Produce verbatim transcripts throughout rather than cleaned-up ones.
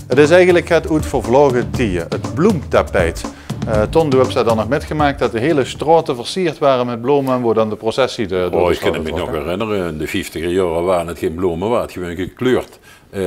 't Is eigelik get oet vervloge tieje, 't bloemtapijt. Eh, Ton, doe höbs det dan nog mitgemaak, det de hele straote versierd wore mit blome en wo dan de processie de, door de straote trok, hè? Oh, ich kin mich nog herinnere, in de vieftiger jaore wore 't gein blome, wore 't gewoon gekleurd, eh,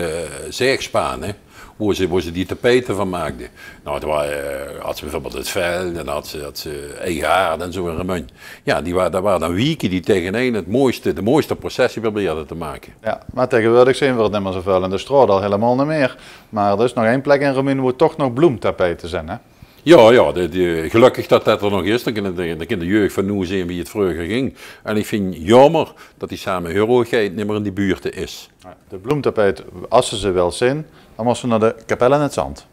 zeegspaan, hè, wo ze, wo ze die tapijte van maakde. Nou, 't wore, eh, hads se bieveurbeeld 't veld, dan hads se, hads se eige haard en zo in Remunj. Jao, die wa-, det wore dan wieke die taengenein 't mooiste, de mooiste processie probeerde te make. Jao, mer taengewoordig zeen v'r 't nimmer zoväöl in de straot, al hielemaol neet mier. Mer d'r is nog ein plek in Remunj wo toch nog bloemtapijte zeen, hè? Jao, jao, de, de, gelökkig det det d'r nog is. Dan kin de, dan kin de jeug van noe zeen wie 't vreuger ging. En ich vinj 't jaomer det die same Heur Hoegheid nimmer in die buurte is. Jao, de bloemtapijt, es se ze wils zeen, dan mós se nao de Kapel aan 't Zand.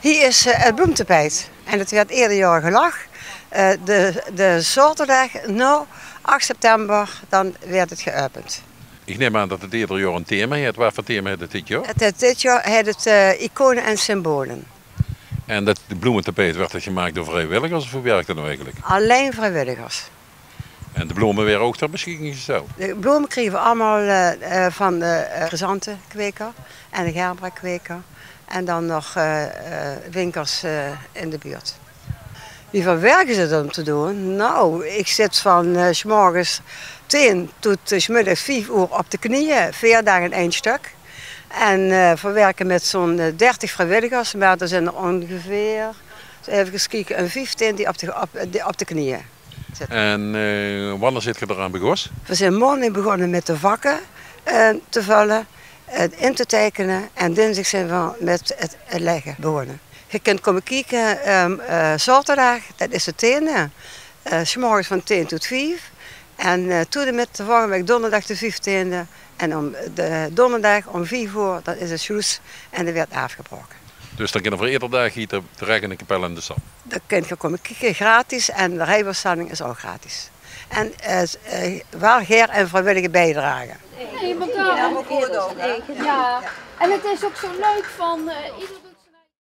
Hie is, eh, 't bloemtapijt. En 't weurt eder jaor gelag. Eh, de, de zaoterdaag nao ach september, dan weurt 't geäöpend. Ich nim aan det 't eder jaor ein thema haet. Waat veur thema haet 't dit jaor? 't Haet, dit jaor haet 't, eh, icone en symbole. En det, de bloemetapijt, wuuert det gemaak door vriewilligers of wie wirk det noe eigelik? Allein vriewilligers. En de blome waere ouch ter beschikking gesteld? De blome kriege v'r allemaol, eh, eh, van de, eh, chrysanthemkweker en de gerbrakweker. En dan nog, eh, eh, winkels, eh, in de buurt. Wie väöl wirk is 't óm te doon? Nou, ich zit van, eh, 's morges tieën tot, eh, 's middags vief oer op de knieje, veer daag in ein stök. En, eh, v'r wirke mit zo'n, eh, dertig vriewilligers, mer d'r zeen d'r óngeveer, ins effe kieke, ein vieftieën die op de, op, die op de knieje zitte. En, eh, wanneer zeet geer d'raan begós? V'r zeen maondig begónne mit de vakke, eh, te völle, eh, in te teikene en dinsdig zeen v'r mit 't, 't legge begónne. Geer kint kómme kieke, ehm, eh, zaoterdaag, det is de tieënde, eh, 's morges van tieën tot vief. En, eh, tot en mit de volgende waek donderdaag de vieftieënde. En óm de donderdaag óm vief oer, dan is 't sloes en dan weurt aafgebraoke. Dus dan kinne v'r eder daag hie te-, terech in de Kapel aan 't Zand? Dan kint geer kómme kieke, gratis. En de rijbestelling is ouch gratis. En, eh, s-, eh, waal gaer ein vriewillige biedrage. Nae, want dao... Jao, en 't is ouch zo leuk van, eh, eder